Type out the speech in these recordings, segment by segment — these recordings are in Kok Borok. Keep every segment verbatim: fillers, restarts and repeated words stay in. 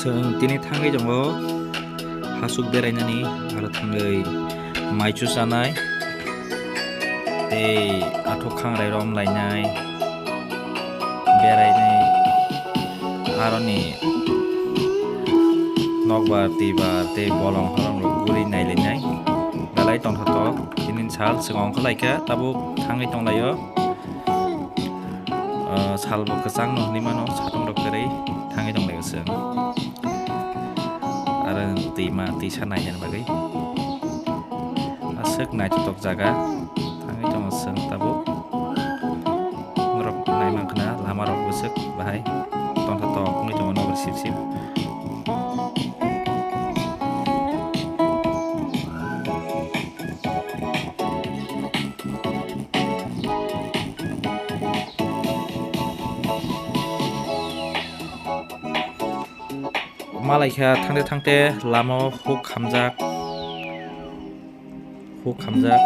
Chwng tini thangwi tongo hasuk berainani, aro thangwi maichu chanai tei athuk khangrai rom lainai berainai, aroni nokbar twibar tei bolong horong rok guri nailainai belai tongthotok. Tini sal chwng ongkhorlaikha, tabuk thangwi tonglaio. Ah, salbo kwchangno hinwi mano, satung rok kwrwi thangwi tonglaio chwng. Aro twima twisa nainani bagwi aswk naithotok jaga thangwi tongo chwng tabuk. Norok naimankha na lama rok bwswk bahai tongthotok wngwi tongo nokbar sip sip. Malaikha thangte thangte lama o huk khamjak, huk khamjak.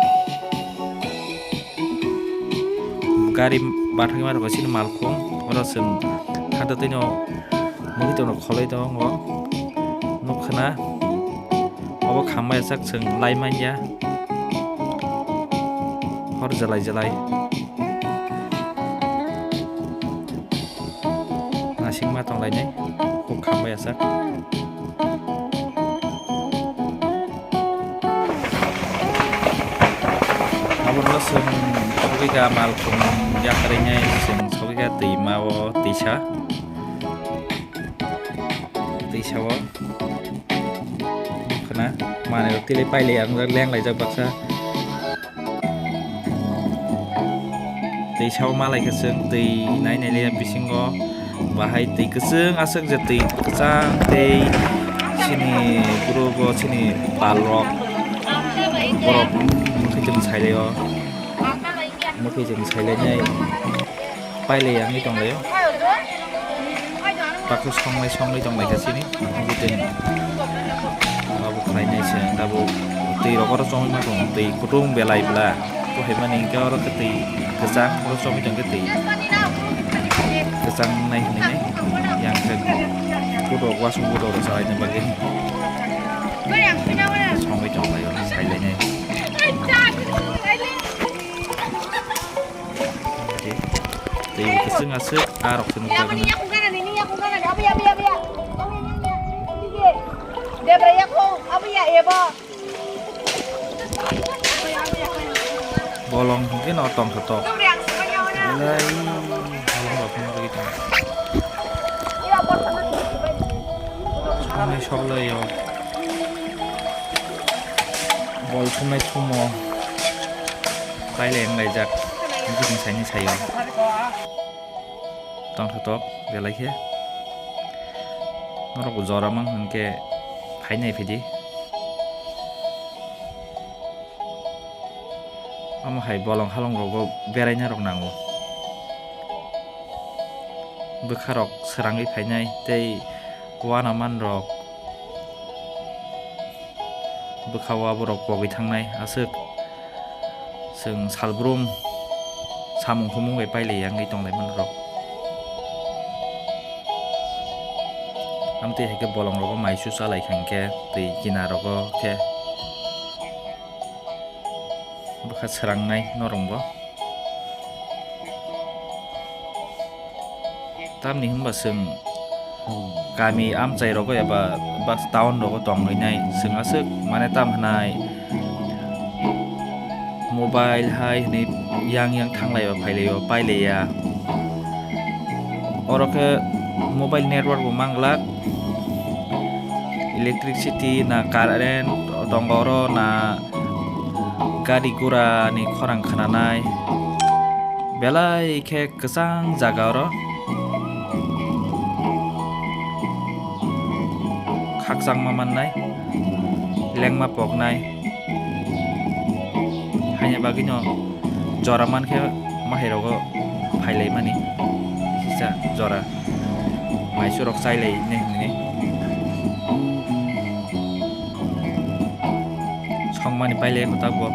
Gari bathangwi ma rwkha chini malkhung, oro chwng thangte twino mukhuitwng rok kholwi tongo, nukha na. Obo khambai sak chwng lai manya. Hor jalai jalai. Nasikma tonglainai. Huk khambai sak. Abono chwng sogwi kha malkhung yakarwi nai chwng sogwi kha twima o twisa. Twi sao khna manwi rok twi lai pailai ang lenglai jak baksa. Twi sao malai khe chwng twi nai nai le bisingo bahai twi kwchwng aswk je twi kwchang tei chini group o chini pal rok borok mwkhwtwng sai lai o mwkhwtwng sai lai nai. Pailai yangwi tonglaio. Bakhe songnai songwi tonglaikha chini. Bwtwi abo khlainai se tabuk twi rok oro chongwi ma tongo. Twi kutung belai bla. Kuphai mani hinkhe oro khe twi kwchang oro chongwi tongkhe twi kwchang nai hinwi yang khe kutok wasung kutok rok chalaina bagwi songwi tonglaio sailainai. Tei, tei bo kwchwng aswk, ah, rok se nukjagwi. Bolong hwnkhe no tongthotok. Belai bolong rok phano bagwi tongo. Songni soglai o. Bol thumnai thumo. Pailai wnglaijak. Bini saini saio. Tongthotok belai khe. Norok jora mang hwnkhe phainai phidi. Omo hai bolong halong rogo beraina rok nango. Bwkha rok swrangwi phainai tei uanaman rok. Bwkha o aborok pogwi thangnai aswk chwng salbrum samung humung bai pailai ya wngwi tonglaimani rok. Amtwi hai khe bolong rogo maisu chalai kha hinkhe twi kina rogo khe bwkha swrangnai norok bo. Tamni hwnba chwng kami amchai rogo eba bus town rogo tongwi nai chwng aswk mane tam hwnai mobile hai hwnwi yang yang thanglaiba phailaio pailaiya. Oro khe mobile network bo manglak, electricity na current tongo oro na gari gura ni khorang khwnanai belai khe kwchang jaga oro khakchangma mannai, lengma poknai, haini bagwino jora mankhe mahairogo phailaimani kisa jora maisurok chailainai hinwi songmani pailai kwtal bo.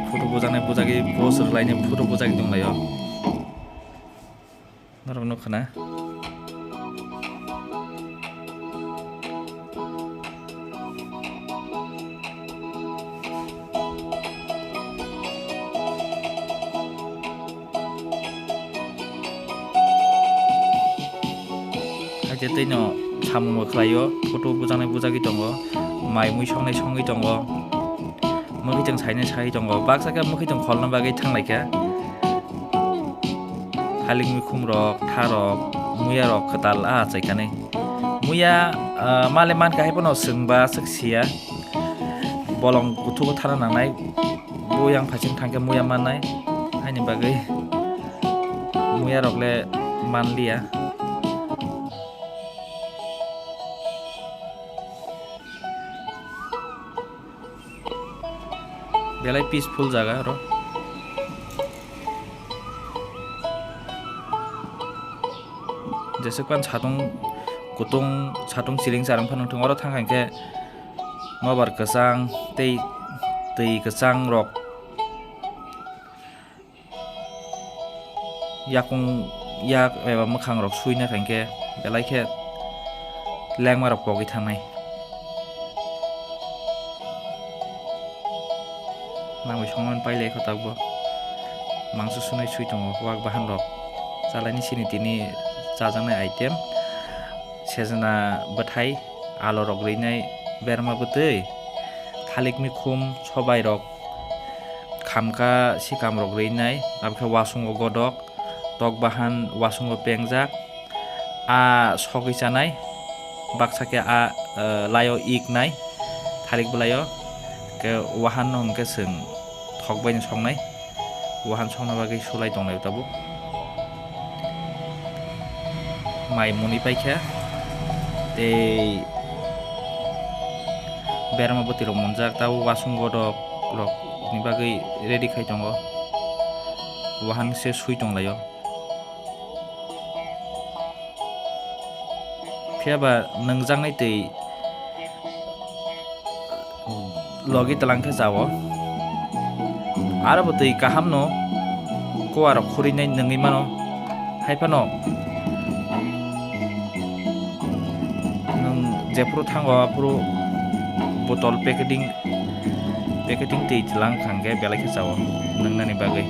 Photo Janai bujagwi post rwlaini photo bujagwi tonglaio. Norok nukha na? Haikhe tei no samung bo khlaio, photo bujaknai bujagwi tongo, mai mui songnai songwi tongo, mwkhwtwng sainai sai tongo, baksa khe mwkhwtwng kholna bagwi thanglaikha. Thalik mikhum rok, tha rok, muya rok kwtal a achaikanwi. Muya, ah, male mankha hai phano chwngba swk siya. Bolong kuthuk thana nangnai. Bo yang phaising thangkhe muya mannai. Haini bagwi muya rok le manliya. Belai peaceful jaga oro. Jeswk pan satung kutung, satung siring charwng phano thung, oro thang khe nobar kwchang tei twi kwchang rok. Yakung yak eba mwkhang rok suina khankhe belai khe lengma rok pogwi thangnai. Nangwi songmani pailai kho tabuk bo. Mangso sunai sui tongo wak bahan rok. Chalaini sini tini chajaknai item. Sejna bwthai, alo rok rinai, berma bwtwi, thalik mikhum, sobai rok, khamka sikam rok rinai, abokhe wasungo godok, tok bahan wasungo pengjak, a sogwi chanai, baksa khe a, eh, laio iknai, thalik bwlaio, khe wahan no hwnkhe chwng thok bai no soknai. Wahan sokna bagwi sulai tonglai tabuk. Mai muni paikha tei berma bwtwi rok munjak, tabuk wasung godok rok ni bagwi ready khai tongo. Wahan se sui tonglaio. Phiya ba nwngjaknai twi logi twlang khe chao. Aro bo twi kaham no kuwa rok khurinai nwngwi mano. Hai phano nwng jephuru thango aphuru botol packeting, packeting twi twlang kha hwnkhe belai khe chao nwngnani bagwi.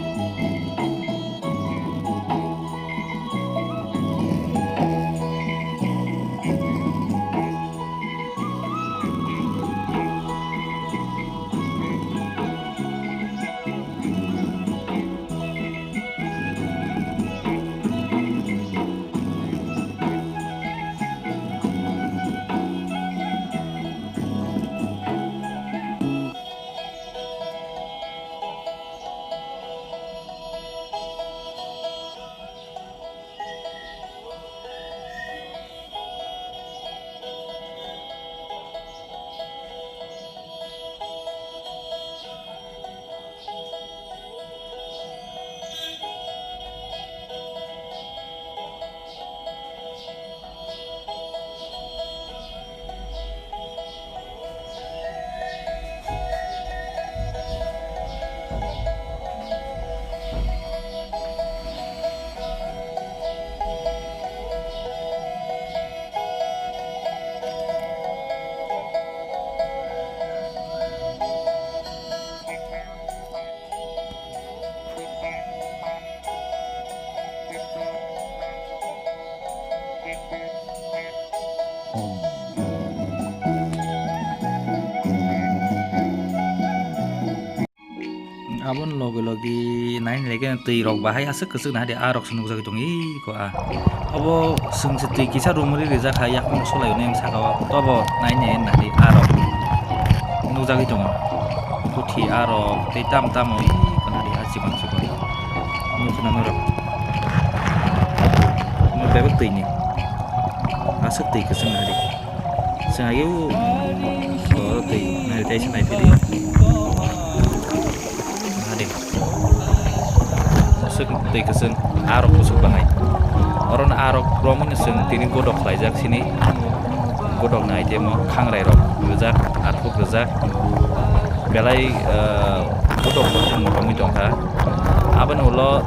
Aboni logi logi naini lagi twi rok bahai aswk kwchwk nahadi, ah rok se nukjagwi tongo iko ah. Obo chwng se twi kisa rumuri rijak hai, yakung solai hwnwi ang saka o, tobo naini nahadi ah rok nukjagwi tongo. Puthi ah rok tei tam tamo iko nahadi ah chikon chikon. Nukhuno norok. Omo bebak twi ni. Aswk twi kwchwng nahadi. Chwng age o, o twi nai tei se nai philio. Nahadi. Aswk twi kwchwng, ah rok kuchuk bahai. Oro no ah rok romwi no chwng tini godok khlaijak sini. Godok nai tei mo khangrai rok rijak, athuk rijak. Belai, eh, godok no chwng romwi Tongkha. Aboni ulo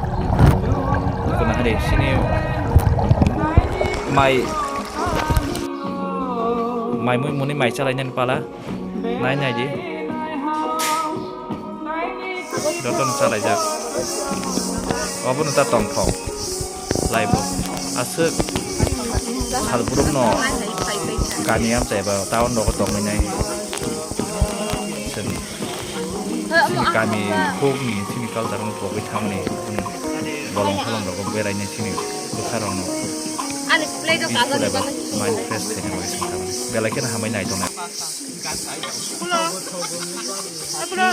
kuna hari sini mai, mai mui muni mai chalainani pala. Nai nai di. Jotono chalaijak. Obono ta tongthok. Laibo. Aswk salbrumno kami amchaiba town rogo tongwi nai. Chwng chini kami khukni chini culture no pogwi thangni bolong holong rogo berainai chini bwkha rokno. Ani plate o kaza ni bagwi. Mind fresh khaina bagwi chwng tamo belai kheno hambai nai tongnai. Pulo. Pulo.